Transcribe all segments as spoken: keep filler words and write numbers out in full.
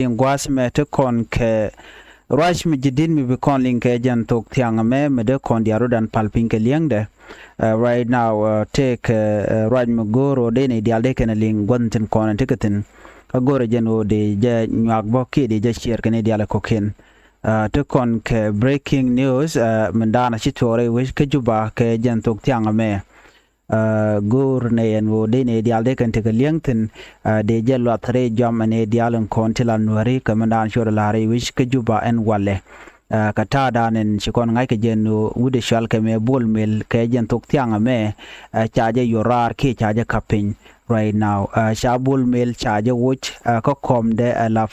liŋ gua̱a̱th mɛ ti kɔn kɛ ruac mi ji̱ di̱t mi bi kɔn liŋ kɛ jɛn thok thiaŋ mɛ mi dee kɔn diaal rot an pal piny kɛ li̱eŋdɛ. Right now tëëkɛ ruac mi go̱o̱r ɣöö dee nɛy diaal dee kɛn liŋ gua̱th tin kɔn ti kɛ thi̱n. Kä go̱o̱rɛ jɛn ɣöö dee jɛ nyuak bä kiɛ dee jɛ ciɛɛr kɛ nɛy diaal ɛ kɔ̱kiɛn. Ti kɔn kɛ breaking news, min daanɔ ci tuɔɔk rɛy wec kä Juba kɛ jɛn thok thiaŋ mɛ. Go̱o̱r nɛ yɛn ɣöö dee nɛy diaal dee kɛn tekɛ li̱eŋ thi̱n. Dee jɛ luath rɛy jɔam ɛ nɛy diaal in kɔn ti la nuääri kɛ min daan ciöt la rɛy wec kä Juba ɛn walɛ. Kɛ ta̱a̱dan in ci kɔn ŋa̱ckɛ jɛn ɣöö wut ɛ cɔal kɛ mɛ Bol Mel kɛ jɛn thok thiaŋ mɛ. Ca jɛ yuɔr raar kiɛ ca jɛ ka̱p piny. Right now ca Bol Mel ca jɛ woc kä kɔmdɛ ɛ la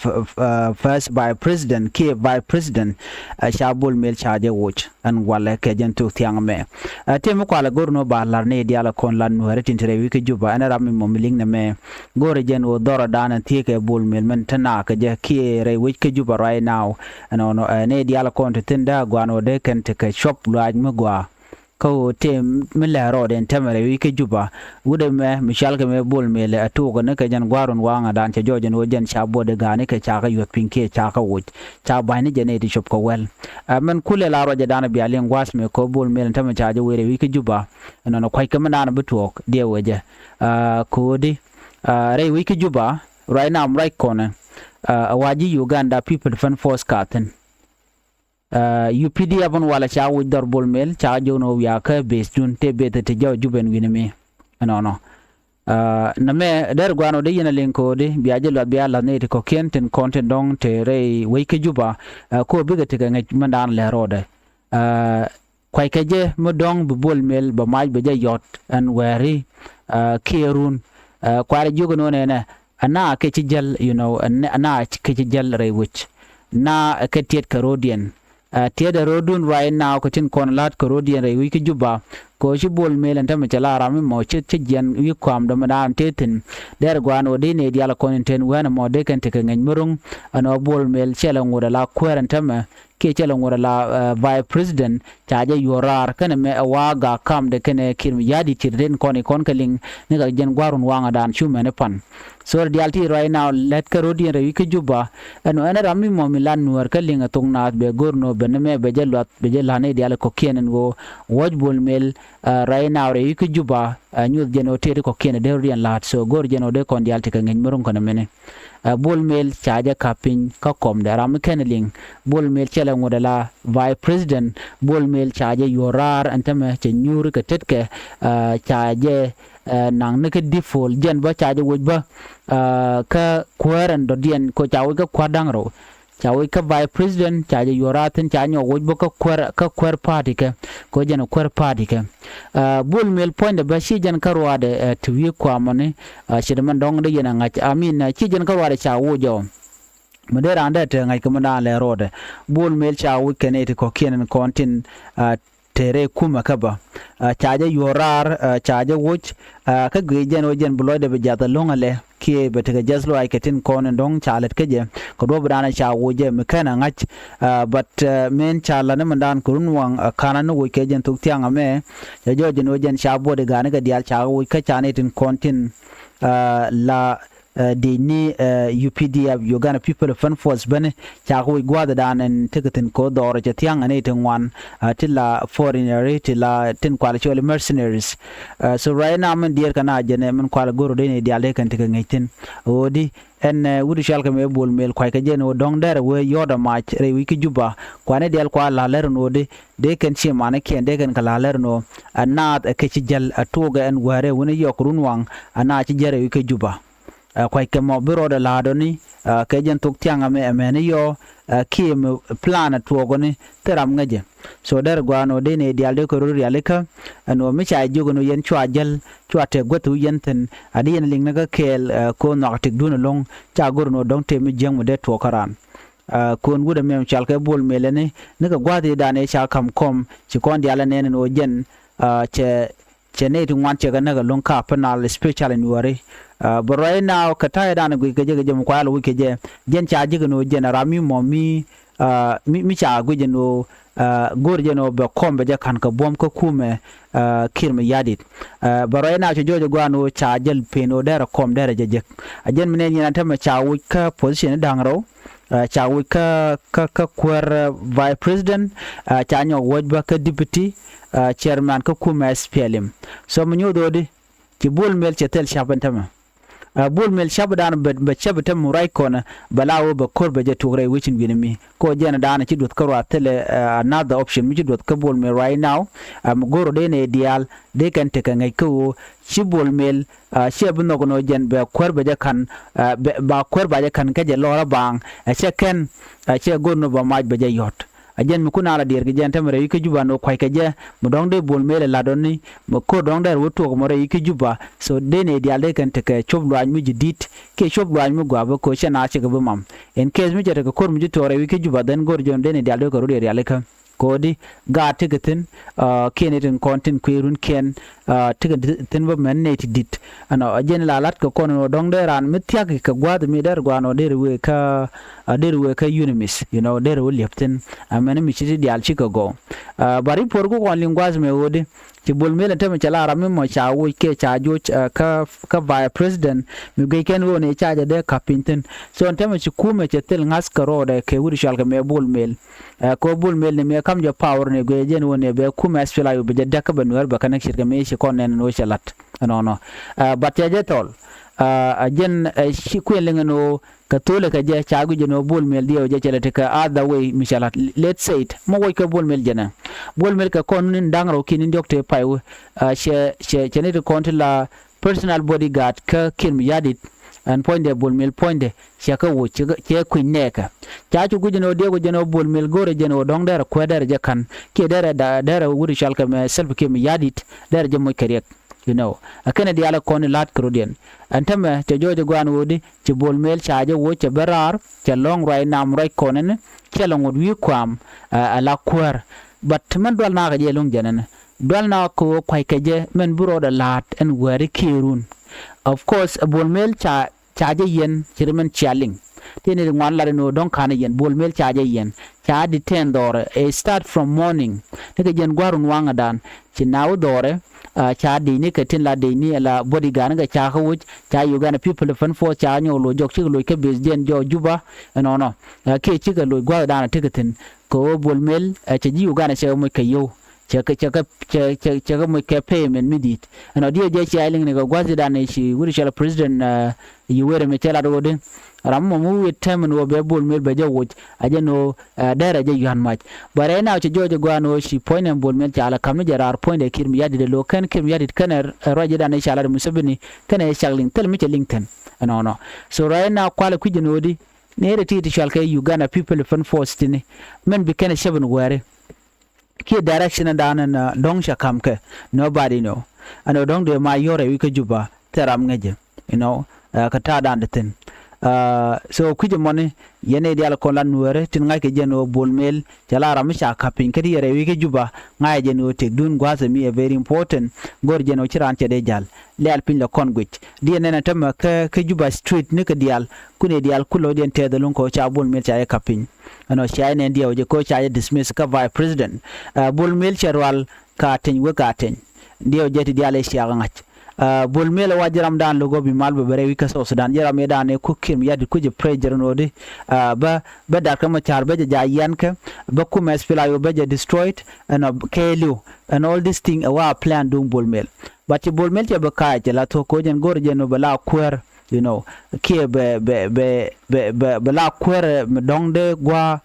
first vice president kiɛ vice president. Ca Bol Mel ca jɛ woc ɛn walɛ kɛ jɛn thok thiaŋ mɛ. Tëë mi kualɛ go̱r nɔ ba la̱r ni diaal kɔn la nuääri tin te rɛy wec kä Juba ɛn ram mi mɔ mi liŋ nɛ mɛ. Go̱rɛ jɛn ɣöö dhɔrɔdan ɛn thiekɛ Bol Mel mɛn te naakɛ jɛ kiɛ rɛy wec kä Juba right now. Ɛnɔnɔ ɛ ni diaal kɔn te thi̱n dee a gua̱a̱n ɣöö dee kɛn tekɛ cuɔp luaac mi gɔaa. Kä ɣöö tëë mi lɛ̱r rɔɔdɛ ɛn tɛmɛ rɛy wec kä Juba. Wut ɛmɛ mi cɔalkɛ mɛ Bol Mel ɛ tuɔɔkɛ ni kɛ jɛn gua̱a̱r run waŋädan cɛ jɔɔc ɛn ɣöö jɛn ca buɔt ɛ ga̱a̱ni kɛ ca kɛ yuɔth piny kiɛ ca kɛ woc. Ca ba̱ny ni jɛ nɛy ti cop kɛ wɛl. Ɛ mɛn kulɛ la ruacdan bia liŋ gua̱a̱th mɛ kɛ ɣöö Bol Mel ɛn tɛmɛ ca jɛ wee rɛy wec kä Juba. Ɛnɔnɔ kua̱ckɛ mi naan bi tuɔɔk diɛ wecɛ. Kɛ ɣöö di rɛy wec kä Juba right now ruac kɔnɛ ɛ wa ji̱ Uganda People Defense Force ka thi̱n. U P D F ɛn walɛ ca woc dhɔr Bol Mel ca jɔw ni wä wiakä base dun tëë base ti jɔw Juba ɛn wi̱ni mi. Ɛnɔnɔ nɛ mɛ der gua̱a̱n ɣöö dee yɛn a liŋ ko̱o̱di bia jɛ luath bia la̱th ni ti kɔ̱kiɛn tin kɔn tin dɔ̱ŋ te rɛy wec kä Juba. Ko̱o̱ bikɛ tekɛ ŋäc mɛn daan lɛ̱r rɔɔdɛ. Kuackɛ jɛ mi dɔ̱ŋ bi Bol Mel bɛ mac bɛ jɛ yɔt ɛn wɛɛri kiɛ run. Kuaarɛ jiök ɛn ɣöö nɛnɛ ɛna kɛ ci jäl, you know, ɛna kɛ ci jäl rɛy wec. Na kɛ tiɛt kɛ ro̱diɛn. Tiɛt ɛ ro̱dun right now kɛ tin kɔn la̱t kɛ ro̱diɛn rɛy wec kä Juba. Kɛ ɣöö ci Bol Mel ɛn tämɛ cɛ la ram mi mɔ ci ci jiɛn wi̱i̱ kua̱m dɔ̱mɛ daan tëë thi̱n. Dɛr gua̱a̱n ɣöö dee nɛy diaal kɔn in ten wɛn ɛmɔ dee kɛn tekɛ ŋäc mi ro̱ŋ. Ɛn ɣöö Bol Mel cɛ lɛ ŋot ɛ la kuäär ɛn tämɛ kiɛ cɛ lɛ ŋot ɛ la vice president ca jɛ yuɔr raar kɛnɛ mɛ ɛ wa gak kamdɛ kɛnɛ Kiir Mayardit ci rin kɔn ikɔn kɛ liŋ. Ni kɛ jɛn gua̱run waŋädan cu mɛn ipan. So diaal ti right now lɛt kä ro̱diɛn rɛy wec kä Juba. Ɛn ɣöö ɛn ram mi mɔ mi lan nuäär kä liŋ ɛ thok naath bɛ go̱r nɔ bɛ ni mɛ bɛ jɛ luath bɛ jɛ la̱t ni diaal kɔ̱kiɛn ɛn ɣöö wuɔ̱c Bol Mel right now rɛy wec kä Juba. Nyuth jɛn ɣöö tëë ti kɔ̱kiɛn ɛ dee ro̱diɛn la̱t so go̱r jɛn ɣöö dee kɔn diaal ti kɛ ŋäc mi ro̱ŋ kɔn ɛmɛni. Bol Mel ca jɛ ka̱p piny kä kɔmdɛ ram mi kɛn liŋ. Bol Mel cɛ lɛ ŋot ɛ la vice president. Bol Mel ca jɛ yuɔr raar ɛn tämɛ cɛ nyuuri kɛ tetkɛ. Ca jɛ naŋ ni kä dipol jɛn bä ca jɛ woc bä. Kä kuäär ɛn dɔ̱diɛn ko ca woc kä kua̱r da̱ŋ rɛw. Ca woc kä vice president ca jɛ yuɔr raar thi̱n ca nyɔk woc bä kä kuäär kä kuäär party kɛ. Ko jɛn kuäär party kɛ. Bol Mel puɔ̱nydɛ bä ci jɛn kä ruaadɛ ti wi̱i̱ kuamɔni. Ci dɛ mɛn dɔ̱ŋ dee yɛn a ŋa̱c amin ci jɛn kä ruaadɛ ca woc ɔ. Mi dee raan dee te ŋa̱c kɛ mi daan lɛ ro̱o̱dɛ. Bol Mel ca woc kɛ nɛy ti kɔ̱kiɛn ɛn kɔn tin te rɛy kumɛ kä bä. Ca jɛ yuɔr raar ca jɛ woc. Kä guic jɛn ɣöö jɛn bi lɔcdɛ bi jath ɛlɔ̱ŋ ɛlɛ kiɛ bɛ tekɛ jɛth lɔaac kɛ tin kɔn in dɔ̱ŋ ca lät kä jɛ kɛ duɔ̱ɔ̱p in daan ca woc jɛ mi kɛn ɛ ŋa̱c. But min ca la̱t ni mindan kɛ run waŋ ka̱n ani woc kɛ jɛn thok thiaŋ ɛmɛ. Cɛ jɔɔc jɛn ɣöö jɛn ca buɔt i̱ ga̱a̱ni kɛ diaal ca woc kä ca ni tin kɔn tin la di̱c ni U P D F, Uganda People Defense Force beni. Ca kɛ wi̱c gua̱a̱thdan ɛn tekɛ thi̱n ko̱ dhɔrɛ cɛ thia̱ŋ ɛn i̱ ti ŋuan. Ti la foreigneri ti la tin kual cɔl mercenaries. So right now min diɛɛr kɛ na jɛn ɛ min kual go̱r ɔ dee ni diaal dee kɛn tekɛ ŋäc thi̱n. Ɣöö di ɛn wut cɔal kɛ mɛ Bol Mel kuackɛ jɛn ɣöö dɔ̱ŋ dɛrɛ wee yɔ̱ɔ̱t ɛ mac rɛy wi̱c kä Juba. Kuani diaal kua la̱r lɛr ɛn ɣöö di dee kɛn ci manikiɛn dee kɛn kɛ la̱r lɛr ɛn ɣöö ɛ naath ɛ kɛ ci jäl ɛ tuɔɔkɛ ɛn wäärɛ wuni yɔk run waŋ. Ɛ naath ci jäl rɛy wi̱c kä Juba. Kuackɛ mɔ bi rɔɔdɛ la̱a̱dɔni kɛ jɛn thok thiaŋ ɛmɛ ɛmɛni yɔɔ kiɛ mi plan ɛ tuɔɔkɔni thil ram ŋäcɛ. So dɛr gua̱a̱n ɔ dee ni diaal dee kɛ rɔ rialikä. Ɛn ɔ mi ca jiök ɛn ɔ yɛn cua jäl cua tɛk guäth wi yɛn thi̱n a di yɛn liŋ ni kä kɛɛl. Ko̱ nhɔak tëkdun ɛlɔ̱ŋ ca go̱r ɛn ɔ dɔ̱ŋ tëë mi jiäŋ mi dee tuɔɔk kä raan. Ko̱n wut ɛmɛ mi cɔal kɛ Bol Mel ɛni ni kɛ gua̱a̱th i̱dan ëë ca ka̱m kɔm ci kɔn diaal ɛ nɛn ɛn ɔ jɛn cɛ cɛ nɛy ti ŋuan cɛ kɛ näk ɛlɔ̱ŋ ka Upper Nile especially Nuääri. But right now kɛ ta̱yɛ dan guic kɛ jɛ kɛ jɛ mi kuay lɔ wi̱c kɛ jɛ jɛn ca ji̱ kɛ ni ɣöö jɛn ɛ ram mi mɔ mi mi ca guic jɛ ni ɣöö go̱o̱r jɛ ni ɣöö bɛ kɔm bɛ jɛ ka̱n kɛ buɔ̱m kä kumɛ Kiir Mayardit. But right now cɛ jɔɔc ɛ gua̱a̱n ɣöö ca jäl pen ɣöö derɛ kɔm derɛ jɛ jek. A jɛn mi nɛn yɛn a tämɛ ca woc kä position i̱ da̱ŋ rɛw. Ca wuc kä kä kä kuäär vice president, ca nyɔk wuɔc bä kä deputy chairman kä kumɛ S P L M. So mi nyuuth ɣöö di ci Bol Mel cɛ thil cap ɛn tämɛ. Bol Mel cap dan bɛ cap tämɛ right kɔnɛ bɛ la ɣöö bɛ ko̱r bɛ jɛ tuɔk rɛy wecin wi̱ni mi kɔ jɛn dan ci duɔth kä ruath thilɛ another option mi ci duɔth kä Bol Mel right now. Mi go̱r ɣöö dee nɛ diaal dee kɛn tekɛ ŋäc kä ɣöö ci Bol Mel ciɛ bi nhɔk nɔ jɛn bɛ kuäär bɛ jɛ ka̱n, ba kuäär ba jɛ ka̱n kä jɛ lɔrä baaŋ. Ɛ cɛ kɛn ɛ cɛ go̱r nɔ ba mac bɛ jɛ yɔ̱t. A jɛn mi kun a la diɛɛr kɛ jɛn tämɛ rɛy wi̱c kä Juba nɔ kua̱ckɛ jɛ mi dɔ̱ŋ dee Bol Mel ɛ la̱t ɔni mi ko̱r dɔ̱ŋ dee rɛ wä tuɔk mɔ rɛy wi̱c kä Juba. So dee nɛ diaal dee kɛn tekɛ cop luaac mi ji̱ di̱t kiɛ cop luaac mi gua̱a̱p bä ko̱ cɛ na cɛ kɛ bi mam. In case mi cɛ tekɛ ko̱r mi ji̱ tuɔɔk rɛy wi̱c kä Juba then go̱r jɔn dee nɛ diaal dee kɛ rot yɛ rialikä. Kodi gaat tekɛ thi̱n kiɛn itin kɔn tin kuëë runkiɛn. Tekɛ thi̱n bä mɛn nɛy ti di̱t ɛnɔ a jɛn la la̱t kɛ kɔn ɛn ɣöö dɔ̱ŋ dee raan mi thia̱k kɛ gua̱a̱th mi dɛr gua̱a̱n ɣöö dee rɛ wee kä dee rɛ wee kä UNMISS, you know, dee rɛ wee liɛp thi̱n. Amɛn mi ci ti diaal cikɛ gɔw. Ba ripuɔr ku kɔn liŋ gua̱a̱th mɛ ɣöödi ci Bol Mel ɛn tämɛ cɛ la ram mi mɔ ca woc kɛ ca joc kä kä vice president mi guic kɛn ɣöö ni ca jɛ dee ka̱p piny thi̱n. So ɛn tämɛ ci kumɛ cɛ thil ŋa̱th kɛ rɔɔdɛ kɛ wut cual kɛ mɛ Bol Mel. Ɛ kɛ ɣöö Bol Mel ni mëë kam jɛ power ni guiɛ jɛn ɣöö ni bɛ kumɛ S P L M bɛ jɛ däk kä bɛ Nuɛɛr bɛ kɛn ɛ ce̱tkɛ mëë ci kɔn nɛn ni ɣöö cɛ la̱t ɛnɔnɔ. Ɛ but cɛ jɛ thɔl ɛ jɛn ɛ ci kuɛn liŋ ni ɣöö kɛ tholɛ kɛ jɛ ca guic jɛn ɣöö Bol Mel diɛw jɛ cɛ lɛ ti kɛ other way mi cɛ la̱t. Let's say it mɔ woc kɛ Bol Mel jɛnɛ Bol Mel kɛ kɔn ni da̱ŋ rɛw kiɛ ni diɔ̱k tëë pay wä. Ɛ cɛ cɛ cɛ ni ti kɔn ti la personal bodyguard kä Kiir Mayardit. Ɛn puɔ̱nydɛ Bol Mel puɔ̱nydɛ cɛ kɛ woc cɛ kui̱ny nɛɛkɛ. Ca cu gui̱c jɛn ɣöö diɛɛk wä jɛn ɣöö Bol Mel go̱rɛ jɛn ɣöö dɔ̱ŋ dɛrɛ kuɛ dɛrɛ jɛ ka̱n kiɛ dɛrɛ dɛrɛ wut cual kɛ mɛ Salva Kiir Mayardit dɛrɛ jɛ moc kɛ riɛk. You know ɛ kɛnɛ diaal ɛ kɔn i̱ la̱t kɛ rɔ̱diɛn. Ɛn tämɛ cɛ jɔɔc ɛ gua̱a̱n ɣöödi ci Bol Mel ca jɛ woc cɛ ben raar cɛ lɔ̱ŋ ruac nam ruac kɔn ɛn cɛ lɛ ŋot wi̱i̱ kua̱a̱m. Ɛ la kuäär. But mɛn dual nakä jɛ lo̱ŋ jɛn ɛn dual na kɛ ɣöö kua̱ckɛ jɛ mɛn bi rɔɔdɛ la̱a̱t ɛn wäri kiɛɛrun. Of course ɛ Bol Mel ca ca jɛ yɛn ci ri mɛn cia liŋ. Ti ni ri ŋuan lat ɛn ɣöö dɔ̱ŋ ka̱n ɛ yɛn Bol Mel ca jɛ yɛn ca di tɛn dhɔrɛ ɛ start from morning. Ni kɛ jɛn gua̱run waŋɛ dan ci na wä dhɔrɛ. Ca dec ni kɛ tin la dec ni la bodyguard ni kɛ ca kä woc ca Uganda People Defense Force ca nyɔk loc jɔk cikɛ loc kä base jɛn jɔk Juba. Ɛnɔnɔ kiɛ cikɛ loc gua̱th dan a tekɛ thi̱n kɛ ɣöö Bol Mel ɛ cɛ ji̱ Uganda cɛ kɛ moc kɛ yio̱w. Cɛ kɛ cɛ kɛ cɛ cɛ cɛ kɛ moc kɛ payment mi di̱i̱t. Ɛnɔ diɛ jɛ cia liŋ ni kɛ gua̱th dan ci wut cɛ la president. Yoweri mi cɛ lat ɣöö di ram mɔ mi wee tɛmɛn ɣöö bɛ Bol Mel bɛ jɛ woc a jɛ ni ɣöö dɛrɛ jɛ yuan mac. But right now cɛ jɔɔc ɛ gua̱a̱n ɣöö ci puɔ̱ny nɛ Bol Mel ca la ka̱m ni jɛ raar puɔ̱nydɛ Kiir Mayardit ɛ lo̱ kɛn Kiir Mayardit kɛnɛ ruac jɛ dan i̱ ca lat Museveni kɛnɛ cak liŋ thil mi cɛ liŋ thi̱n. Ɛnɔnɔ so right now kualɛ kui̱c jɛ ni ɣöö di ni rɛ ti ti cual kɛ Uganda People Defense Force tini mɛn bi kɛnɛ cäpɛn wäri. Kiɛ direction dan ɛn dɔ̱ŋ cɛ ka̱m kɛ nobody know. Ɛn ɔ dɔ̱ŋ dee ma yɔrɛ wi̱i̱ kä Juba thil ram ŋäcɛ. You know kɛ ta̱a̱ dan dee thi̱n. So kui̱cɛ mɔni yɛn i̱ diaal kɔn la nueeri tin ŋa̱ckɛ jɛn ɣöö Bol Mel cɛ la ram mi ca ka̱p piny kä ti yɛrɛ wi̱i̱ kä Juba. Ŋa̱cɛ jɛn ɣöö tëkdun gua̱a̱th ɛmi ɛ very important. Go̱r jɛn ɣöö ci raan cɛ dee ja̱l lɛ̈ɛ̈l piny lɛ kɔn guic diɛ nɛn ɛ tämɛ kä kä Juba street ni kɛ diaal. Kun i̱ diaal kulɛ wä diɛn tɛth ɛluŋ kɛ ɣöö ca Bol Mel ca jɛ ka̱p piny. Ɛnɔ cia jɛ nɛn diɛw jɛ kɛ ɣöö ca jɛ dismiss kä vice president. Bol Mel cɛ rual ka teny wek ka teny. Diɛw jɛ ti diaal ɛ ciakä ŋa̱c. Bol Mel ɛ wa ji̱ ram dan lo̱k ɣöö bi mal bɛ bɛ rɛy wi̱c kä South Sudan ji̱ ram ëë dan ëë kuk Kiir Mayardit kucɛ pressure nöödi. Bä bä da̱r kä ma ca̱r bä jɛ ja yian kä bä kumɛ S P L M bä jɛ destroyed. Ɛnɔ kɛɛliw ɛn all this thing ɛ wa plan duŋ Bol Mel. But ci Bol Mel cɛ bɛ ka̱a̱c cɛ la thuɔ̱k koc ɛn go̱r jɛ nöö bɛ la kuäär. You know kiɛ bɛ bɛ bɛ bɛ bɛ bɛ la kuäär mi dɔ̱ŋ dee gua̱a̱.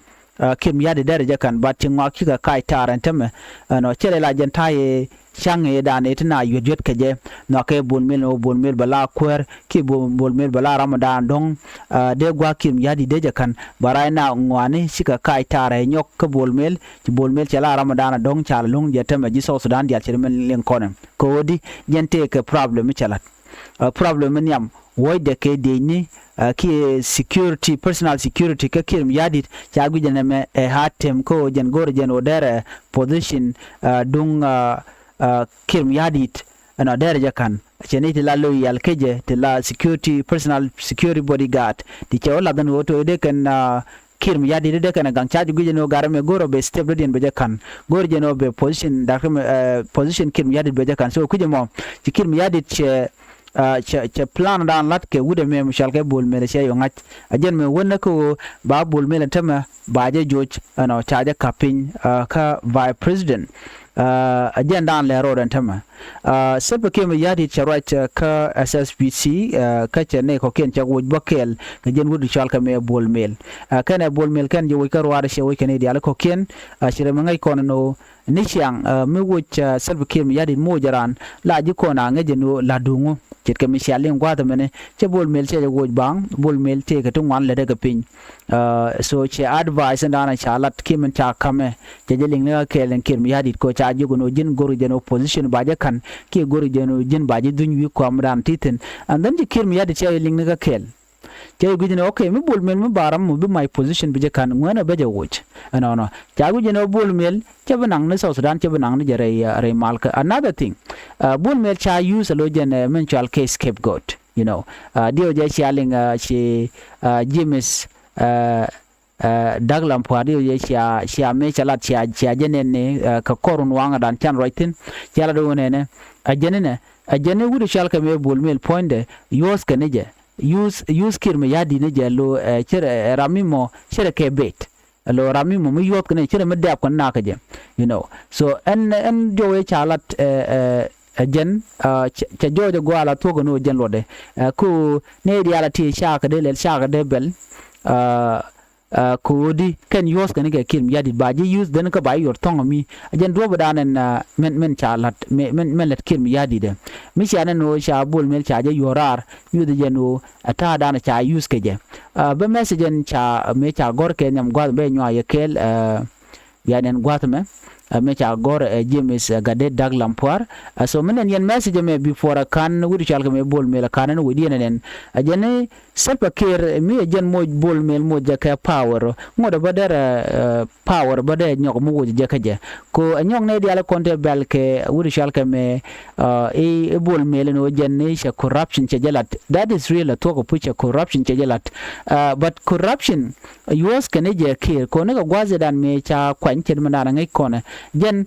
Kiir Mayardit derɛ jɛ ka̱n but ci ŋɔak cikɛ kac ta̱a̱r ɛn tämɛ. Ɛnɔ cɛ rɛ la jɛn ta̱a̱ yɛ ca̱ŋ yɛ dan ëë ti na yuet yuet kɛ jɛ. Nhɔakɛ Bol Mel ni wä Bol Mel bɛ la kuäär kiɛ Bol Mel bɛ la ram dan dɔ̱ŋ. Dee gua̱a̱ Kiir Mayardit dee jɛ ka̱n but right now ŋɔaani cikɛ kac ta̱a̱r ɛ nyɔk kä Bol Mel ci Bol Mel cɛ la ram dan dɔ̱ŋ ca la luŋ jɛ tämɛ ji̱ South Sudan diaal cɛ ri mɛn liŋ kɔnɛ. Kɛ ɣöö di jɛn tëëkɛ problem mi cɛ la̱t. Problem mi nhiam wuɔ̱cdɛ kɛ diecni kiɛ security personal security kä Kiir Mayardit ca guic jɛn ɛmɛ ɛ hard time kä ɣöö jɛn go̱rɛ jɛn ɣöö derɛ position duŋ Kiir Mayardit. Ɛnɔ derɛ jɛ ka̱n cɛ ni ti la loyal kä jɛ ti la security personal security bodyguard ti cɛ wä lath ɛn ɣöö to̱ dee kɛn Kiir Mayardit dee kɛn ɛ gaŋ ca ji̱ guic jɛn ɣöö garɛ mɛ go̱rɛ bɛ step dɔ̱diɛn bɛ jɛ ka̱n go̱rɛ jɛn ɣöö bɛ position dak position Kiir Mayardit bɛ jɛ ka̱n so kui̱c ɛmɔ ci Kiir Mayardit cɛ cɛ plan dan lat kɛ wut ɛmɛ mi cɔal kɛ Bol Mel cɛ yɔ ŋa̱c. A jɛn mɛ wänä kä ɣöö ba Bol Mel ɛn tämɛ ba jɛ joc ɛnɔ ca jɛ ka̱p piny kä vice president. A jɛn dan lɛ ro̱o̱d ɛn tämɛ. Salva Kiir Mayardit cɛ ruac kä S S P C kä cɛ nɛy kɔ̱kiɛn cɛ woc bä kɛɛl kɛ jɛn wut cɔal kɛ mɛ Bol Mel. Kɛnɛ Bol Mel kɛn jɛ woc kä ruaadɛ cɛ woc kɛ nɛy diaal kɔ̱kiɛn. Ci rɛ mi ŋäc kɔn ɛn ɣöö ni ciaŋ mi woc Salva Kiir Mayardit moc ɛ raan la ji̱ kɔn a ŋäc ɛn ɣöö la duŋu ce̱tkɛ mi cia liŋ gua̱a̱th ɛmɛni. Cɛ Bol Mel cɛ jɛ woc baŋ, Bol Mel tëëkɛ ti ŋuan lätdɛ kɛ piny. So cɛ advice in da̱a̱n ca lat kiɛ min ca ka̱mɛ cɛ jɛ liŋ ni kä kɛɛl in Kiir Mayardit kɛ ca jiök ɛn ɣöö ji̱n go̱r jɛn opposition ba jɛ ka̱n kiɛ go̱r jɛn ɣöö ji̱n ba jɛ dhuny wi̱i̱ kɔam dan ti thi̱n. And then ci Kiir Mayardit cɛ jɛ liŋ ni kä kɛɛl. Cɛ jɛ gui̱c ni okay mi Bol Mel mi ba ram mi bi my position bi jɛ ka̱n ŋuɛ̈nɛ bä jɛ woc. Ɛnɔnɔ ca gui̱c ni Bol Mel cɛ bi naŋ ni South Sudan cɛ bi naŋ ni jɛ rɛy rɛy mal kä. Another thing, Bol Mel ca use a lo̱c jɛn min cɔal kɛ scapegoat. You know, diɛw jɛ cia liŋ ci James Douglas Puar diɛw jɛ cia cia mëë cɛ lat cia cia jɛ nɛn ni kɛ kɔr wun waŋä dan can ruac thi̱n. Cia lat wun ɛnɛ a jɛn inɛ a jɛn ni wut cɔal kɛ mëë Bol Mel puɔ̱nydɛ yuɔ̱th kɛ ni jɛ. Use use Kiir Mayardit ni jɛ lo cɛ rɛ ram mi mɔ cɛ rɛ kɛ bet. Lo ram mi mɔ mi yuɔth kɛ ni cɛ rɛ mi dɛp kɛ ni nakä jɛ. You know, so ɛn ɛn jɔw yɛ ca lat ɛ jɛn cɛ jɔw jɛ gɔaa la thuɔk kɛ ni wä jɛn luɔtdɛ. Ko ni diaal a ti ca kɛ dee lɛl ca kɛ dee bɛl. Ko̱di kɛn yuɔth kɛn kɛ Kiir Mayardit ba ji̱ yuth den kä ba yuɔr thɔŋ mi a jɛn duɔ̱p dan ɛn mɛn mɛn ca lat mɛn mɛn lät Kiir Mayardit dɛ. Mi cia nɛn ɣöö ca Bol Mel ca jɛ yuɔr raar yuth jɛn ɣöö a ta̱a̱ dan ca yuth kɛ jɛ. Bä message ɛn ca mëë ca gɔ̱r kɛ nhiam gua̱th bɛ nyuaa yɛ kɛɛl. Bia nɛn gua̱th mɛ mëë ca gɔ̱r ɛ James Gadet Douglas Puar. So mi nɛn yɛn message mɛ before a ka̱n wut cɔal kɛ mɛ Bol Mel a ka̱n ɛn wut yɛn ɛn a jɛn ni Salva Kiir mi ɛ jɛn moc Bol Mel moc jɛ kɛ power ŋot ɛ bä derɛ power bä derɛ nyɔk mi woc jɛ kä jɛ. Ko ɛ nyɔk nɛ diaal kɔn te bɛl kɛ wut cɔal kɛ mɛ i̱ Bol Mel ni wä jɛn ni cɛ corruption cɛ jɛ lat. That is real a thuɔk ɛ puc cɛ corruption cɛ jɛ lat. But corruption yuɔth kɛn i̱ jɛ Kiir ko ni kɛ gua̱th idan mëë ca kuany cɛ di mi naan ɛ ŋäc kɔnɛ jɛn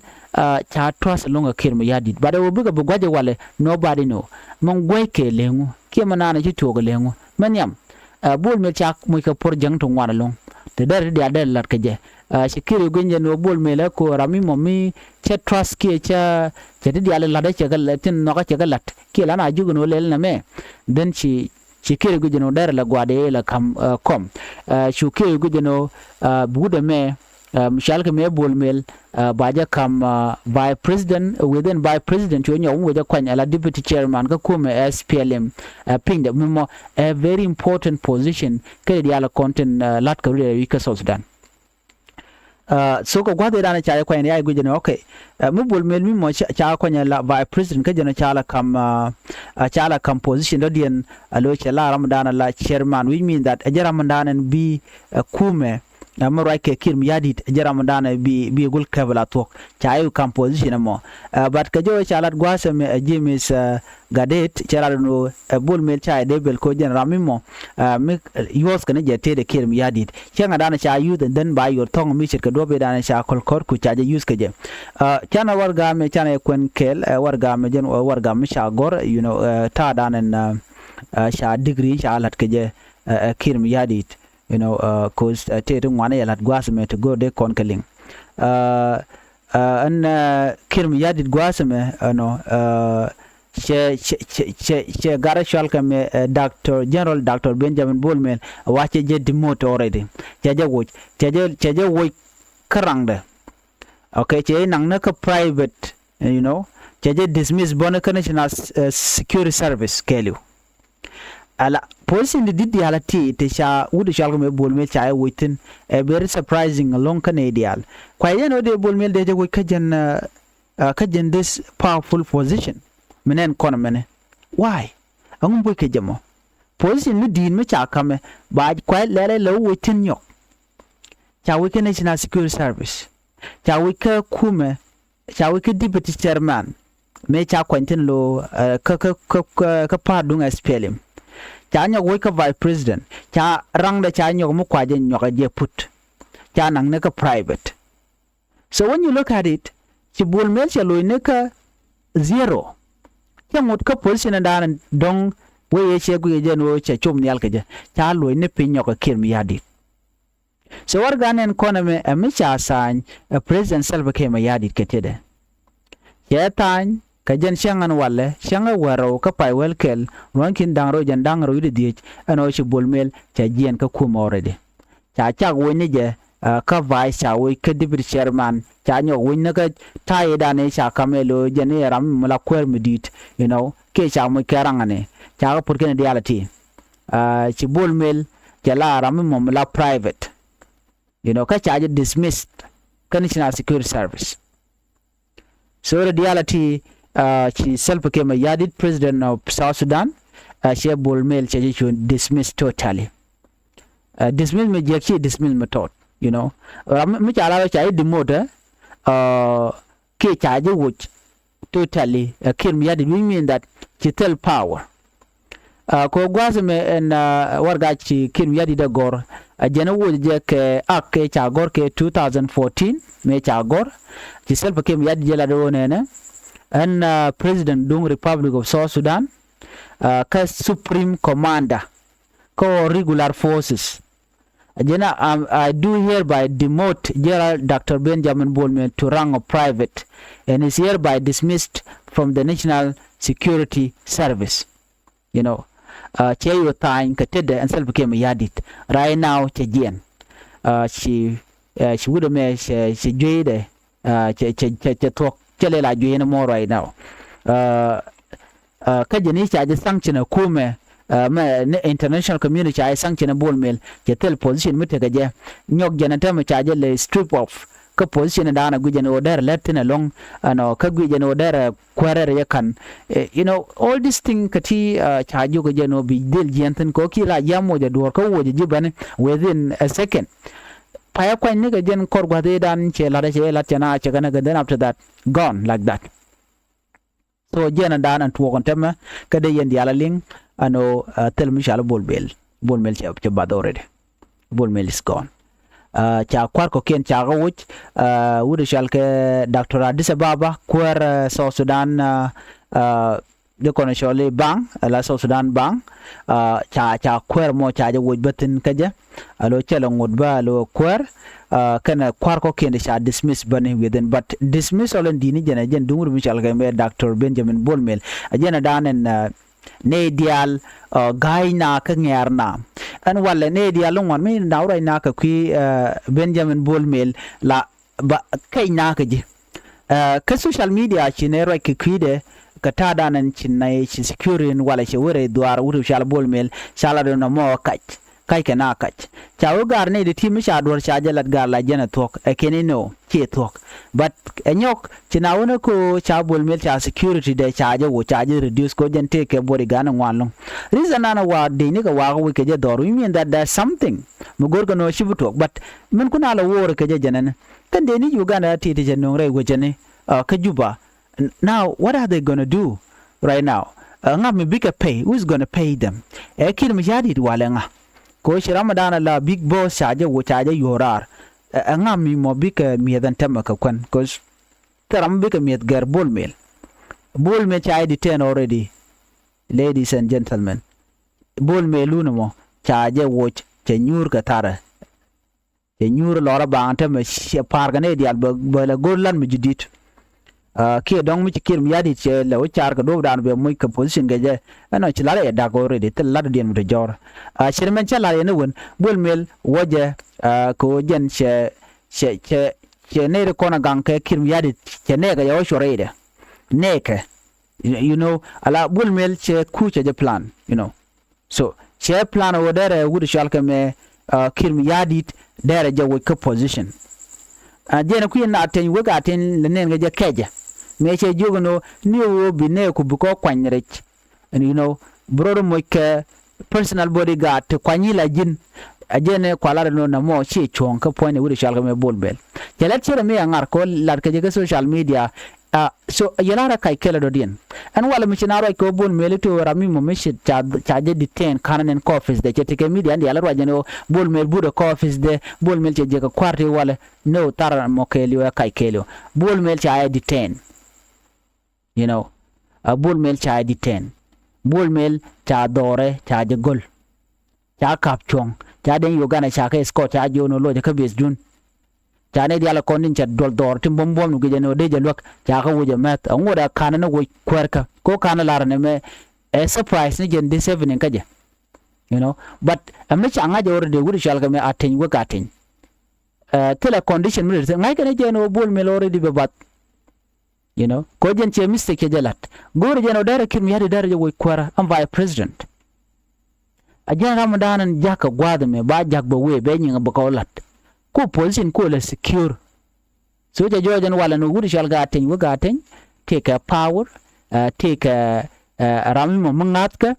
ca trust loŋ ɛ Kiir Mayardit. But ɛ wä bikɛ bi gua̱c ɛ walɛ nobody know. Mɛn gua̱c kɛ leŋu kiɛ mi naan ɛ ci tuɔɔk ɛ leŋu mɛ nhiam. Bol Mel ca muc kɛ puɔr jäŋ ti ŋuan ɛlɔ̱ŋ ti dɛr ti diaal dɛr lat kɛ jɛ. Ci Kiir i̱ gui̱ny jɛ ni wä Bol Mel ɛ ko ram mi mɔ mi cɛ trust kiɛ cɛ cɛ ti diaal lat ɛ cɛ kɛ tin nhɔk ɛ cɛ kɛ lat kiɛ lan a ji̱ kɛ ni wä lɛl nɛ mɛ. Then ci ci Kiir i̱ gui̱ny jɛ ni wä dɛr ɛ lɛ gua̱a̱dɛ ɛ lɛ ka̱m kɔm. Cu Kiir i̱ gui̱ny jɛ ni wä bi wut ɛmɛ mi cɔal kɛ mɛ Bol Mel ba jɛ ka̱m vice president within vice president cu nyɔk mi wä jɛ kuany ala deputy chairman kä kumɛ S P L M. Piny dɛ mi mɔ ɛ very important position kɛ diaal kɔn tin lat kɛ rut ɛ wi̱c kä South Sudan. So kɛ gua̱th idan ca jɛ kuany ni a i̱ gui̱ny jɛ ni okay. Mi Bol Mel mi mɔ ca kuany ala vice president kä jɛ ni ca la ka̱m ca la ka̱m position dɔ̱diɛn a lo cɛ la ram dan ala chairman which mean that ɛ jɛ ram dan ɛn bi kumɛ mi ruac kɛ Kiir Mayardit jɛ ram dan bi bi gul kɛp la thuɔk ca i̱ kam position ɛmɔ. But kɛ jɛ wee ca lat gua̱a̱th ɛmɛ ɛ James Gadet cɛ lat ɛn ɣöö ɛ Bol Mel ca ɛ dee bel ko jɛn ram mi mɔ mi yuɔth kɛn jɛ tëëdɛ Kiir Mayardit cäŋɛ dan ca yuth ɛn dhän ba yuɔr thɔŋ mi ce̱tkɛ duɔ̱p i̱ dan ca kɔl kɔr ku ca jɛ yuth kɛ jɛ. Canɛ warɛgak mɛ canɛ yɛ kuɛn kɛɛl warɛgak mɛ jɛn warɛgak mi ca gɔ̱r you know ta̱a̱ dan ɛn ca degree ca lat kɛ jɛ ɛ Kiir Mayardit. You know, cause tëë ti ŋuan yɛ la̱t gua̱a̱th ɛmɛ ti go̱o̱r dee kɔn kɛ liŋ. Ɛn Kiir Mayardit gua̱a̱th ɛmɛ ɛnɔ cɛ cɛ cɛ cɛ cɛ gat ɛ cɔal kɛ mɛ Doctor General Doctor Benjamin Bol Mel wa cɛ jɛ demote already. Cɛ jɛ woc cɛ jɛ cɛ jɛ woc kä raŋdɛ. Okay, cɛ naŋ ni kä private you know cɛ jɛ dismiss bɔni kä National Security Service kɛɛliw. Ala position di di̱t diaal a ti ti ca wut cɔal kɛ mɛ Bol Mel ca ɛ woc thi̱n. Ɛ very surprising ɛlɔ̱ŋ kä nɛy diaal. Kuay yɛn wä dee Bol Mel dee jɛ woc kä jɛn kä jɛn this powerful position. Mi nɛn kɔn mɛnɛ why? Ɛŋu mi woc kɛ jɛ mɔ? Position mi di̱i̱t mi ca ka̱mɛ ba kuay lɛlɛ lɛ wä woc thi̱n nyɔk. Ca woc kä National Security Service. Ca woc kä kumɛ ca wec kä deputy chairman mëë ca kuany thi̱n lo kä kä kä kä pa̱a̱t duŋ S P L M. Ca nyɔk wec kä vice president ca raŋdɛ ca nyɔk mi kuacɛ nyɔk a jɛ put. Ca naŋ ni kä private. So when you look at it ci Bol Mel cɛ loc ni kä zero. Cä ŋot kä position in da̱a̱n dɔ̱ŋ wee yɛ cɛ guic kɛ jɛ ni ɣöö cɛ cop nhial kɛ jɛ. Ca luɔ̱c ni piny nyɔk kɛ Kiir Mayardit. So warɛgakni ɛn kɔn ɛmɛ ɛ mi ca tha̱a̱ny ɛ President Salva Kiir Mayardit kɛ tetdɛ. Cɛ tha̱a̱ny kɛ jɛn cäŋ ɛn walɛ, cäŋ ɛ wäl rɛw kä pay wäl kɛl, ruɔ̱n ki̱n da̱ŋ rɛw jiɛn da̱ŋ rɛw wi̱cdɛ dhieec, ɛn ɣöö ci Bol Mel cɛ jiɛɛn kä kumɛ already. Ca cak wec ni jɛ, ah, kä vice ca wec kä deputy chairman, ca nyɔk wec ni kä ta̱a̱ i̱ dan i̱ ca kam ɛ lo̱o̱ jɛn i̱ ram mi la kuäär mi di̱i̱t, you know, kiɛ ca moc kɛ raŋ ɛn i̱ ca kä put kɛn i̱ diaal ɛ ti. Ah, ci Bol Mel cɛ la ram mi mɔ mi la private, you know, kä ca jɛ dismissed kä National Security Service. So the reality, uh, ci Salva Kiir Mayardit, President of South Sudan, uh, cɛ Bol Mel cɛ jɛ cu dismiss totally. Uh, dismiss mi jiɛk ci dismiss mi tɔt, you know. Ram mi ca la ca jɛ demote, uh, kiɛ ca jɛ woc totally, uh, Kiir Mayardit, which mean that ci thil power. Uh, kɛ gua̱a̱th mɛ ɛn, uh, warɛgak ci Kiir Mayardit ɛ gɔ̱r. Uh, jɛn ɛ woc jɛ kɛ ak kɛ ca gɔ̱r kɛ two thousand fourteen mɛ ca gɔ̱r. Ci Salva Kiir Mayardit jɛ lat ɣöö nɛnɛ ɛn, uh, President duŋ Republic of South Sudan, uh, kä Supreme Commander kä ɣöö Regular Forces. Jɛn a, um, I do hereby demote General Doctor Benjamin Bol Mel to rank of private and is hereby dismissed from the National Security Service. You know, uh, cɛ yɛ tha̱a̱ny kɛ tetdɛ ɛn Salva Kiir Mayardit. Right now cɛ jiɛɛn. Uh, ci, uh, ci wut ɛmɛ cɛ, cɛ jueydɛ, uh, cɛ, cɛ, cɛ, cɛ thuɔ̱k, cɛ lɛ la juey ni mɔ right now. Uh, uh, kä jɛn i̱ ca jɛ sanction ɛ kumɛ, uh, mɛ ni international community ca jɛ sanction ɛ Bol Mel, cɛ thil position mi tekɛ jɛ. Nyɔk jɛn ɛ tɛmɛ ca jɛ lɛ strip off kä position in da̱a̱n ɛ guic jɛn ɣöö derɛ lät thi̱n ɛlɔ̱ŋ, ɛnɔ, kä guic jɛn ɣöö derɛ kuäärɛ rɛy ɛ ka̱n. Eh, you know, all this thing kä ti, uh, ca jiök ɛ jɛn ɣöö bi dhil jiɛɛn thi̱n kɛ ɣöö kiɛ la ji̱ amoc ɛ duɔ̱ɔ̱r kä woc ɛ ji̱ bäni within a second. Payä kuany nikɛ jɛn kɔr gua̱th i̱ dan cɛ la̱t ɛ cɛ la̱t cɛ na cɛ kɛn ɛ kɛ, then after that gone like that. So jiɛn ɛ dan ɛn tuɔɔk ɛn tɛmɛ kä dee yɛn diaal ɛ liŋ ɛn ɣöö, uh, thil mi cɔal i̱ Bol Mel. Bol Mel cɛ, cɛ bath already. Bol Mel is gone. Uh, ca kua̱r kɔ̱kiɛn ca kɛ woc, uh, wut ɛ cɔal kɛ Doctor Addis Ababa, kuäär, uh, South Sudan, uh, uh, di kɔn cɔl i̱ bank, ala South Sudan bank, uh, ca, ca kuäär mɔ ca jɛ woc bä thi̱n kä jɛ. Alo cɛ lɛ ŋot bä alo kuäär, uh, kɛnɛ kua̱r kɔ̱kiɛn di ca dismiss bäni within, but dismissal in di̱t ni jɛn ɛ jɛn duŋ wut mi cɔal kɛ mɛ Doctor Benjamin Bol Mel. Ɛ jɛn ɛ dan ɛn, uh, nɛy diaal, uh, ga̱a̱c na kä ŋɛ̈r na. Ɛn walɛ nɛy diaal ni ŋuan mi na wä ruac na kɛ kui̱, uh, Benjamin Bol Mel la ba kɛc na kä ji̱. Uh, kä social media ci nɛ ruac kɛ kui̱dɛ kɛ ta̱a̱dan ɛn ci nɛy ci security in walɛ cɛ wä rɛy dhuaar wut cɔal Bol Mel ca la dɔ̱ŋ nɔmɔ kac. Kac kɛ na kac. Ca wä gaar nɛy di ti mi ca duɔ̱r ca jɛ lat gaar la jɛn ɛ thuɔ̱k. Ɛ kɛn inɔ ciɛ thuɔ̱k. But ɛ nyɔk ci na wä ni ko ca Bol Mel ca security dɛ ca jɛ wo ca jɛ reduce ko jɛn tëë kɛ bodyguard ni ŋuan lo̱ŋ. Reason nan ɛ wa dee ni kɛ wa kɛ wi̱c kɛ jɛ dhɔr. We mean that there's something mi go̱r kɛ nɔ ci bi tuɔk. But min kun a la woor kɛ jɛ jɛn ɛn. Kɛn dee ni Uganda ti ti cɛ nöŋ rɛy wecäni, uh, kä Juba. N-, now, what are they gonna do right now? Ɛ ŋa mi bikɛ pay? Who is gonna pay them? Ɛ Kiir Mayardit walɛ ŋa? Ko ci Ramadan la big boss ca jɛ wo ca jɛ yuɔr raar. Ɛ ŋa mi mɔ bikɛ miɛth ɛn tɛmɛ kɛ kuɛn? Cause thil ram bikɛ miɛth gɛr Bol Mel. Bol Mel ca jɛ detain already. Ladies and gentlemen, Bol Mel lun mɔ ca jɛ woc cɛ nyuur kɛ tharɛ. Cɛ nyuur lɔrä baŋ tämɛ cɛ pa̱a̱r kɛ nɛy diaal bɛ, bɛ lɛ go̱r lan mi ji̱ di̱t. Ah, kiɛ dɔ̱ŋ mi ci Kiir Mayardit cɛ lɛ wä car kɛ duɔ̱ɔ̱pdan bɛ moc kɛ position kɛ jɛ. Ɛnɔ ci la̱r ɛ dak already, thil la̱t diɛn mi te jɔ̱ɔ̱r. Ah, cɛ mɛn cä la̱r yɛn ɛ wen, Bol Mel wä jɛ, ah, kɛ wä jɛn cɛ, cɛ, cɛ, cɛ nɛy ri kɔn a gaŋ kɛ Kiir Mayardit cɛ nɛɛkɛ yɛ wä cuɔr rɛydɛ. Nɛɛkɛ. You, you know, ala Bol Mel cɛ kucɛ jɛ plan, you know. So cɛ plan wä derɛ wut cɔal kɛ mɛ, ah, Kiir Mayardit derɛ jɛ woc kä position. Ah, jɛn kui̱ na teny wek a teny lɛ nɛn kɛ jɛ kɛjɛ. Mɛ cɛ jiök ni wä ni wä bi nɛ ku bi kɔ kuany rɛc. And you know, bi rɔ moc kɛ personal bodyguard ti kuany la ji̱n. A jɛn kualat ni wä na mɔ ci cuɔ̱ŋ kä puɔ̱ny ni wut cɔal kɛ mɛ Bol Mel. Cɛ lɛt cɛ rɛ mi a ŋar kɔ lat kɛ jɛ kä social media. Ah, so yɛ lar a kac kɛl a dɔ̱diɛn. Ɛn walɛ mi ci na ruac kɛ wä Bol Mel i̱ ti wä ram mi mɔ mi ci ca, ca jɛ detain ka̱n nɛn kɔ office dɛ cɛ ti kɛ media ɛn diaal ruac jɛn wä Bol Mel but ɛ kɔ office dɛ, Bol Mel cɛ jɛ kɛ kua̱r ti walɛ. No, thar mɔ kɛɛliw ɛ kac kɛɛliw. Bol Mel ca ɛ detain. You know. Ɛ Bol Mel ca detain. Bol Mel ca dhɔrɛ, ca jɛ go̱l. Ca kap cuɔ̱ŋ. Ca den Uganda ca kɛ escort, ca jiök ni loc kä base dun. Ca ni dial kɔn tin cɛ duɔl dhɔr tin buɔm buɔm ni guic ɛn ɣöö dee jɛ luäk, ca kä wuc ɛ mɛth. Ɛŋu dee ka̱n ni wuc kuäärkä? Ko ka̱n lar ni mɛ ɛ surprise ni jɛn this evening kä jɛ. You know, but ɛmɛ ca ŋa̱c already, wut cɔal kɛ mɛ Ateny wek Ateny. Ɛ, thilɛ condition mi ri ŋa̱c kɛn jɛ ɛn ɣöö Bol Mel already bɛ bath. You know, ko jɛn cɛ mistake cɛ jɛ lat. Go̱o̱rɛ jɛn ɔ dɛrɛ Kiir Mayardit dɛrɛ jɛ woc kuäärä ɛn vice president. A jɛn ram dan ɛn jakä gua̱a̱th ɛmɛ ba jak bɛ wee bɛ nyiŋ bɛ kɛ ɔ lat. Ku position ku lɛ secure. So cɛ jɔɔc ɛn walɛ ni wut cɔal kɛ Ateny wek Ateny. Tëëkɛ power, ɛ, tëëkɛ, ɛ, ram mi mɔ mi ŋa̱thkɛ.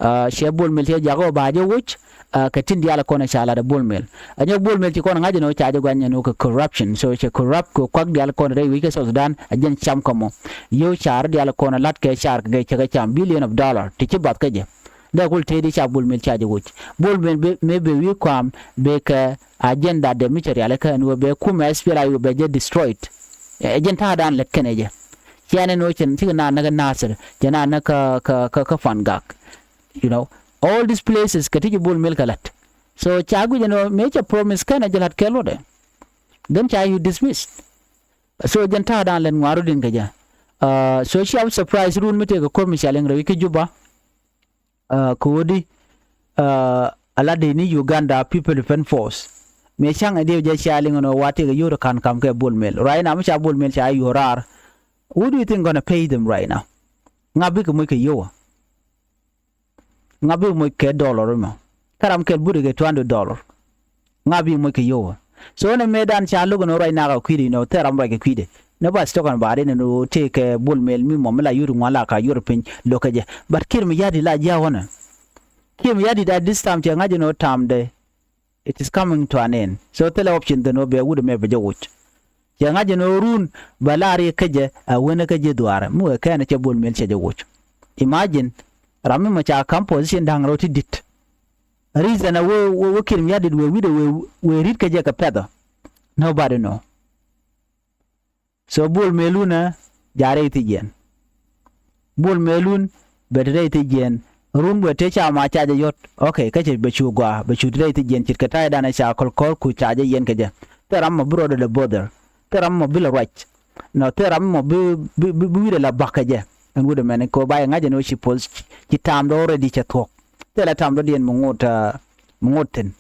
Ɛ, cɛ Bol Mel cɛ jak ɔ ba jɛ woc, ɛ, kɛ tin diaal kɔn ca lat ɛ Bol Mel. Ɛ nyɔk Bol Mel ci kɔn ŋa̱c ɛn ɣöö ca jɛ guany ɛn ɣöö kɛ corruption. So cɛ corrupt kɛ kuak diaal kɔn rɛy wi̱c kä South Sudan, ɛ jɛn cam kä mɔ. Yio̱w car diaal kɔn lat kɛ car kɛ cɛ kɛ cam billion of dollar ti ci bath kä jɛ. Dee kul tëëdi ca Bol Mel ca jɛ woc. Bol Mel mëë bɛ wi̱i̱ kɔam bɛ kɛ agenda dee mi cɛ rialikä ɛn ɣöö bɛ kumɛ S P L A I O bɛ jɛ destroyed. Ɛ jɛn ta̱a̱ dan lät kɛnɛ jɛ. Ciɛ ni nɔ cɛn cikɛ naan ni kä Nasir, cɛ naan ni kä, kä, kä, kä Fangak. You know, all these places kɛ ti ci Bol Mel kɛ la̱t. So ca guic ɛn ɣöö mëë cɛ promise kɛnɛ jɛ la̱t kɛ luɔtdɛ. Then ca you dismiss. So jɛn ta̱a̱ dan lɛn ŋuan rut in kɛ jɛ. Uh, so cia bi surprise run mi tëëkɛ ko̱r mi cia liŋ rɛw i̱ kä Juba. Uh, kɛ ɣöö di, uh, a lat di ni Uganda People Defense Force. Mëë ca̱ŋ ɛ diɛw jɛ cia liŋ ɛn ɣöö wa tëëkɛ yio̱w rɔ ka̱n ka̱m kɛ Bol Mel. Right now mi ca Bol Mel ca yio̱w raar. What do you think gonna pay them right now? Ŋa bikɛ moc kɛ yio̱w? Ŋa bi moc kɛ dollar mɔ? Kä ram kɛl but kɛ two hundred dollar. Ŋa bi moc kɛ yio̱w? So nɛ mëë dan ca lo̱k ɛn ɣöö ruac nak a kui̱dɛ, you know, thil ram ruac kɛ kui̱dɛ. Nɛ ba stock ɛn ba rin ɛn ɣöö tëëkɛ Bol Mel mi mɔ mi la yut ŋuan la ka yut piny lo̱k kɛ jɛ. But Kiir Mayardit la jiaak ɣɔnɛ. Kiir Mayardit at this time cɛ ŋa̱c ɛn ɣöö tamdɛ, it is coming to an end. So thilɛ option then ɣöö bɛ wut ɛmɛ bɛ jɛ woc. Cɛ ŋa̱c ɛn ɣöö run bɛ lar yɛ kä jɛ a wen kä jɛ dhuaarɛ mi wee kɛn cɛ Bol Mel cɛ jɛ woc. Imagine, ram mi mɔ ca ka̱m position da̱ŋ rɛw ti di̱t. Reason a wee, wee, wee Kiir Mayardit wee wi̱cdɛ wee, wee ri̱t kä jɛ kɛ pɛthɔ. Nobody know. So Bol Mel wun ɛ ja̱ rɛy thi̱c yɛn. Bol Mel wun bɛ te rɛy thi̱c yɛn. Run bɛ te ca ma ca jɛ yɔ̱t. Okay, kä cɛ bɛ cu gɔaa, bɛ cu te rɛy thi̱c yɛn ce̱tkɛ ta̱ydan ɛ ca kɔl kɔr ku ca jɛ yɛn kɛ jɛ. Thil ram mɔ bi rɔɔdɛ lɛ bother. Thil ram mɔ bi lɛ ruac. Nɔ, thil ram mɔ bi, bi, bi, bi wi̱cdɛ la ba̱k kɛ jɛ. Ɛn wut ɛmɛn kɛ ɣöö ba yɛ ŋa̱c ɛn ɣöö ci pos, ci, ci ta̱a̱mdɛ already cɛ thuɔ̱k. Thilɛ ta̱a̱mdɔ̱diɛn mi ŋot, uh, mi ŋot thi̱n.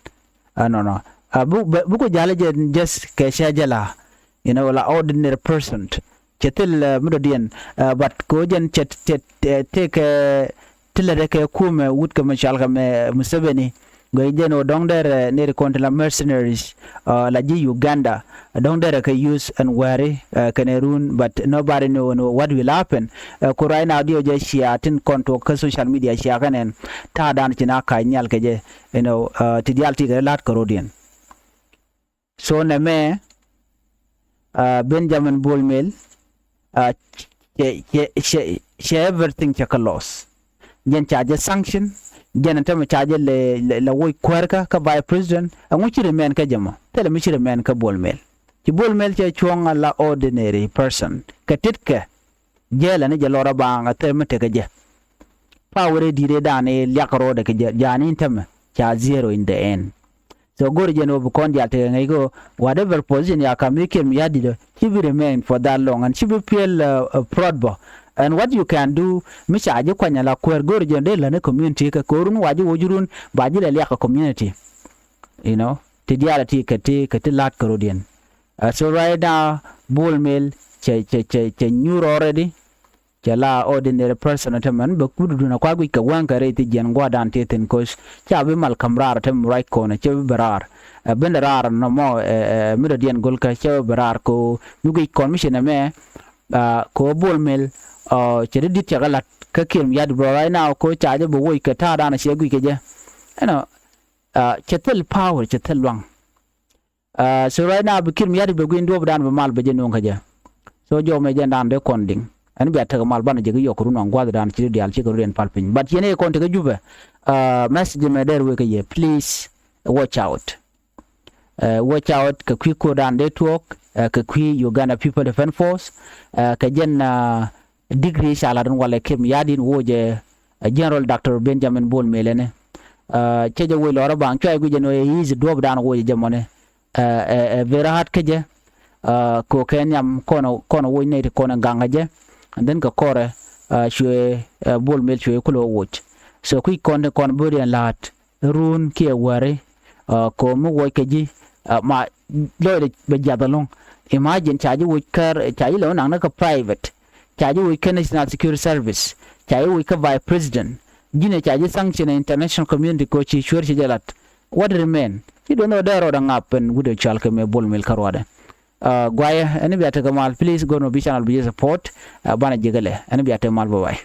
Ɛnɔnɔ. Uh, bi, bi, bi ku ja̱l jɛ just kɛ cɛ jɛ la, you know, la ordinary person. Cɛ thil, uh, mi dɔ̱diɛn, uh, but kɛ ɣöö jɛn cɛ, cɛ, cɛ tëëkɛ ti lät kɛ kumɛ wut kɛ mi cɔal kɛ mɛ Museveni. Gɔy jɛn ɣöö dɔ̱ŋ derɛ nɛy ti kɔn ti la mercenaries, uh, la ji̱ Uganda. Dɔ̱ŋ derɛ kɛ use ɛn wääri, uh, kɛnɛ run, but nobody know, know what will happen. Uh, ku right now diɛw jɛ cia tin kɔn tuɔk kä social media cia kɛn ɛn ta̱a̱ dan ci na ka̱c nhial kɛ jɛ, you know, uh, ti diaal ti kɛ la̱t kɛ rɔ̱diɛn. So nɛmɛ, uh, Benjamin Bol Mel, uh, cɛ, cɛ, cɛ, cɛ everything cɛ kɛ loss. Jɛn ca jɛ sanction, jɛn ɛn tämɛ ca jɛ lɛ, lɛ, lɛ woc kuäärkä kä vice president, ɛŋu ci remain kä jɛ mɔ? Thilɛ mi ci remain kä Bol Mel. Ci Bol Mel cɛ cuɔ̱ŋ a la ordinary person. Kɛ titkɛ, jɛɛlɛ ni jɛ lɔrä baaŋ a thil mi tekɛ jɛ. Power ɛ di̱t ëëdan ëë liak ro̱o̱dɛ kɛ jɛ, ja̱a̱n in tämɛ ca zero in the end. So go̱r jɛn ɣöö bi kɔn diaal tekɛ ŋäc kɛ ɣöö whatever position ya ka̱m i̱ Kiir Mayardit ɔ, ci bi remain for that long and ci bi piɛl, uh, uh, prot bä. And what you can do, mi ca ji̱ kuany ala kuäär go̱r jɛn dee lätni community kɛ ko̱run wa ji̱ woc run ba ji̱ lɛ liak kɛ community. You know, ti diaal ti kɛ ti, kɛ ti la̱t kɛ rɔ̱diɛn. Uh, so right now, Bol Mel cɛ, cɛ, cɛ, cɛ nyuur already. Cɛ la ordinary person tämɛn bɛ kut dun a kua guic kɛ wäŋ kɛ rɛy thi jiɛn gua̱dan ti thi̱n, course ca bi mal ka̱m raar tämɛ ruac kɔn cɛ bi bɛ raar. Ɛ ben raar nɔmɔ, ɛ, ɛ, mi dɔ̱diɛn go̱l kä cɛ bi bɛ raar ko mi guic kɔn mi ci nɛmɛ, ɛ, ko Bol Mel, ɔ, cɛ di di̱t cɛ kɛ la̱t kä Kiir Mayardit bɛ right now ko ca jɛ bɛ woc kɛ ta̱a̱dan cɛ guic kɛ jɛ. Ɛnɔ, ɛ, cɛ thil power, cɛ thil luaŋ. Uh, so right now bi Kiir Mayardit bɛ gui̱n duɔ̱ɔ̱pdan bɛ mal bɛ jɛ nuɔ̱ŋ kä jɛ. So jɔw mɛ jɛn dan dee kɔn diŋ. Ɛn bia tekɛ mal banɛ jɛ ki yɔk run ɔŋ gua̱thdan ci diaal ci kɛ run yɛn pal piny. But yɛn ɛ kɔn tekɛ Jubɛ. Uh, message mɛ dee ruëë kä yɛ. Please watch out. Uh, watch out kɛ kui̱ ko̱dan dee tuɔɔk, uh, kɛ kui̱ Uganda People Defense Force, uh, kɛ jɛn, uh, degree ca lat in walɛ kem ya̱di̱n woc ɛ General Doctor Benjamin Bol Mel ɛnɛ. Cɛ jɛ woc lɔrä baŋ cuay guic ɛn ɣöö is duɔ̱ɔ̱pdan woc ɛ jɛ mɔnɛ. Ɛ very hard kä jɛ. Kɛ ɣöö kɛ nhiam kɔn kɔn woc nɛy ti kɔn ɛ gaŋ kä jɛ. And then kɛ kɔrɛ cuɛ Bol Mel cuɛ kulɛ woc. So kui̱ kɔn ti kɔn böödiɛn la̱a̱t run kiɛ wäri. Kɛ ɣöö mi woc kɛ ji̱ ma lɔcdɛ bɛ jiath ɛlɔ̱ŋ. Imagine ca ji̱ woc kär ca ji̱ lɛ wä naŋ ni kä private. Ca ji̱ woc kä National Security Service. Ca ji̱ woc kä Vice President. Ji̱n ɛ ca ji̱ sanction ɛ international community kɛ ɣöö ci cueer ci jɛ lat. What remain? Ci duɔth ni wä dee rɔɔdɛ ŋap ɛn wi̱cdɛ cɔal kɛ mëë Bol Mel kä ruaadɛ. Guayɛ ɛn bia tekɛ mal, please go no bi channel bi jɛ support. Banɛ ji̱ kɛ lɛ ɛn bia tekɛ mal, bye bye.